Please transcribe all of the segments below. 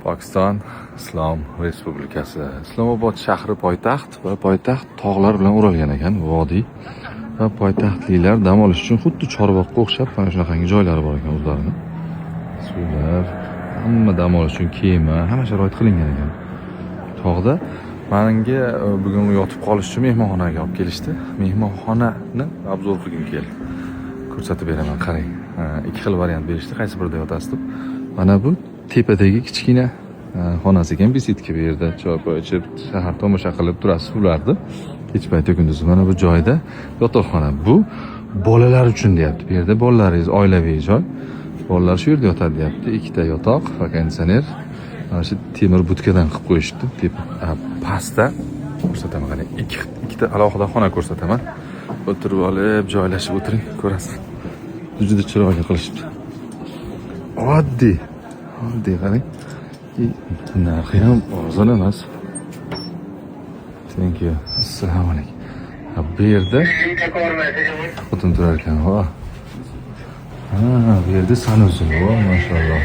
Pokiston Islom Respublikasi. Islomobod shahri poytaxt va poytaxt tog'lar bilan o'ralgan ekan, vodiy. Va poytaxtliklar dam olish uchun xuddi Chorvoqqa o'xshab mana shunaqangi joylari bor ekan o'zlarini. Suvlar, hamma dam olish uchun kema, hamma sharoit qilingan ekan. Tog'da menga bugun yotib qolish uchun mehmonxonaga olib kelishdi. Mehmonxonani обзор qilgim keldi. Ko'rsatib beraman, qarang. Ikki xil variant berishdi, qaysi birida yotasiz deb. Mana bu tepadagi kichkina xonasi ekan, беседка. Bu yerda choy poy ichib, shahar tomosha qilib turasiz ularni. Kech payti, kunduz mana bu joyda yotoqxona. Bu bolalar uchun deyapti. Bu yerda bolalaringiz, oilaviy joy. Bolalar shu yerda yotadi deyapti. Ikkita yotoq va konditsioner. Mana shu temir budkadan qilib qo'yishibdi. Tepa pastda ko'rsataman, qarang. Ikkita alohida xona ko'rsataman. O'tirib olib, joylashib o'tiring, ko'rasiz. Juda chiroyli qilishibdi. Oddiy. Oddiy, qarang. Narxi ham arzon emas. Thank you. Assalomu alaykum. Ha, bu yerda xotin turar ekan. Va. Ha, bu yerda санузел. Vo, mashalloh.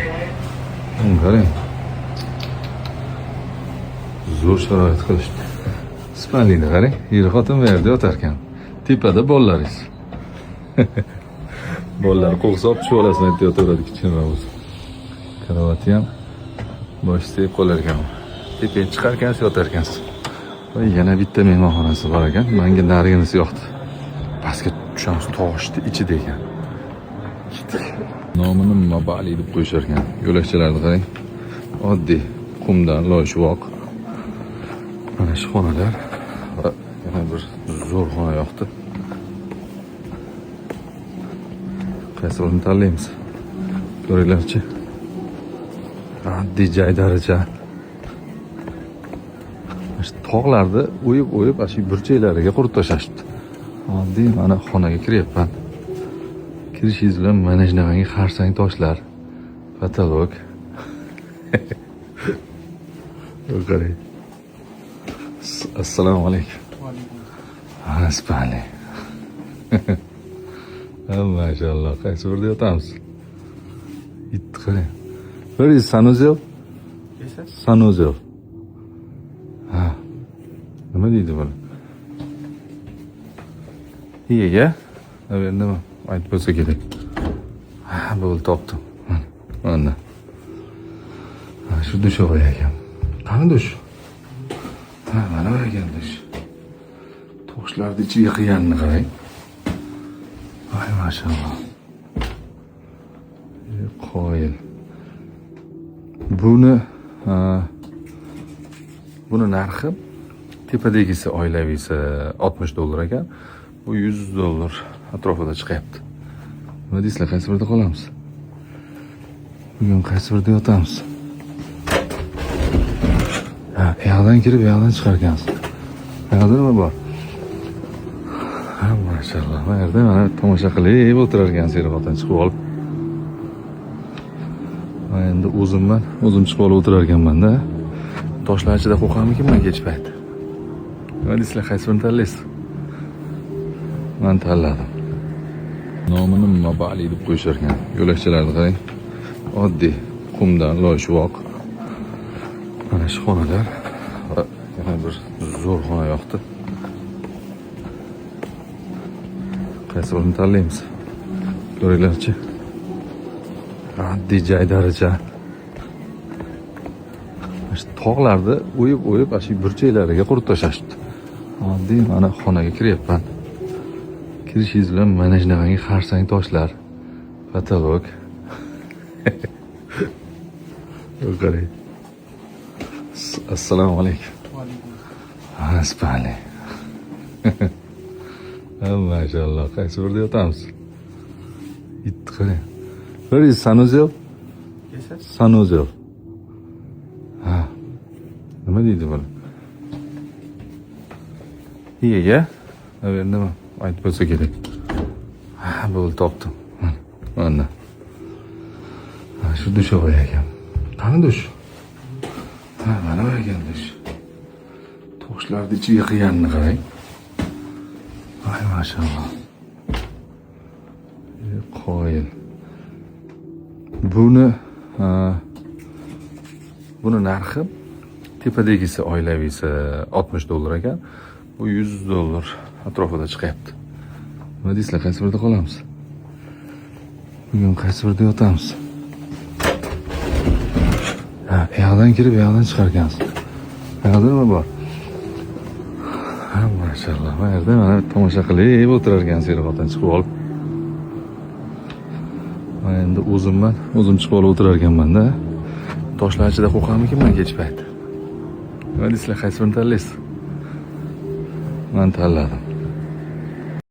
Uni qarang. Zo'r sharoit qilishdi. Спальный ni qarang. Er xotin bu yerda yotar ekan. Tepada bolalaringiz. Bolalar qo'rqsa olib tushib olasizlar, yerda yotaveradi kichkinaroq bo'lsa. Karavati ham bosh tegib qolar ekan. Tepaga chiqar ekansiz, yotar ekansiz. Va yana bitta mehmonxonasi bor ekan. Menga nariginisi yoqdi. Pastga tushamiz, toshni ichida ekan. Nomini Mabali deb qo'yishar ekan. Yo'lakchalarni qarang. Oddiy qumdan loy-shuvoq. Mana shu xonalar va yana bir zo'r xona yoqdi. Qaysi birini tanlaymiz? Ko'ringlarchi. Oddiy jaydaricha. Mana shu tog'larni o'yib-o'yib, ana shu burchaklariga qurib tashlashibdi. Oddiy mana xonaga kiryapman. Kirishingiz bilan mana shunaqangi xarsang toshlar, потолок. Qarang. Assalomu alaykum. Mana спальный. Mashalloh, qaysi birida yotamiz? Itni qarang. Where is санузел? Санузел. Ha. Nima deydi buni? Iyaga? Nima? Aytib bo'lsa kerak. Ha, bo'ldi, topdim. Mana. Ha, shu душевой ekan. Qani dush? Ha, mana bu ekan dush. Toshlarni ichiga qilganini qarang. Voy, mashalloh. Qoyil. Buni narxi tepadagisi oilaviysi 60 dollar ekan. Bu 100 dollar atrofida chiqyapti. Nima deysizlar, qaysi birida qolamiz? Bugun qaysi birida yotamiz? Ha, bu yoqdan kirib, bu yoqdan chiqar ekansiz. Bu yoqda nima bor? Ha, mashalloh. Bu yerda mana tomosha qilib o'tirar ekansiz, er xotin chiqib olib. Va endi o'zimman, o'zim chiqib olib o'tirar ekanman-da. Toshlar ichida qo'rqarmikinman kech payt? Nima deysizlar, qaysi birini tanlaysiz? Men tanladim. Nomini Mabali deb qo'yishar ekan. Yo'lakchalarni qarang. Oddiy qumdan loy-shuvoq. Mana shu xonalar va yana bir zo'r xona yoqdi. Qaysi birini tanlaymiz? Ko'ringlarchi. Oddiy jaydaricha. Mana shu tog'larni o'yib-o'yib, ana shu burchaklariga qurib tashlashibdi. Oddiy mana xonaga kiryapman. Kirishingiz bilan mana shunaqangi xarsang toshlar, потолок. Qarang. Assalomu alaykum. Mana спальный. Mashalloh, qaysi birida yotamiz? Itni qarang. Where is санузел? Санузел. Ha. Nima deydi buni? Iyaga? Nima? Aytib bo'lsa kerak. Ha, bo'ldi, topdim. Mana. Ha, shu душевой ekan. Qani dush? Ha, mana bu ekan dush. Toshlarni ichiga qilganini qarang. Voy, mashalloh. Qoyil. Buni Buni narxi tepadagisi oilaviysi 60 dollar ekan. Bu 100 dollar atrofida chiqyapti. Nima deysizlar, qaysi birida qolamiz? Bugun qaysi birida yotamiz? Ha, bu yoqdan kirib, bu yoqdan chiqar ekansiz. Bu yoqda nima bor? Ha, mashalloh. Bu yerda mana tomosha qilib o'tirar ekansiz er xotin chiqib olib. Man endi o'zimman, o'zim chiqib olib o'tirar ekanman-da. Toshlar ichida qo'rqarmikinman kech payt? Nima deysizlar, qaysi birini tanlaysiz? Man tanladim.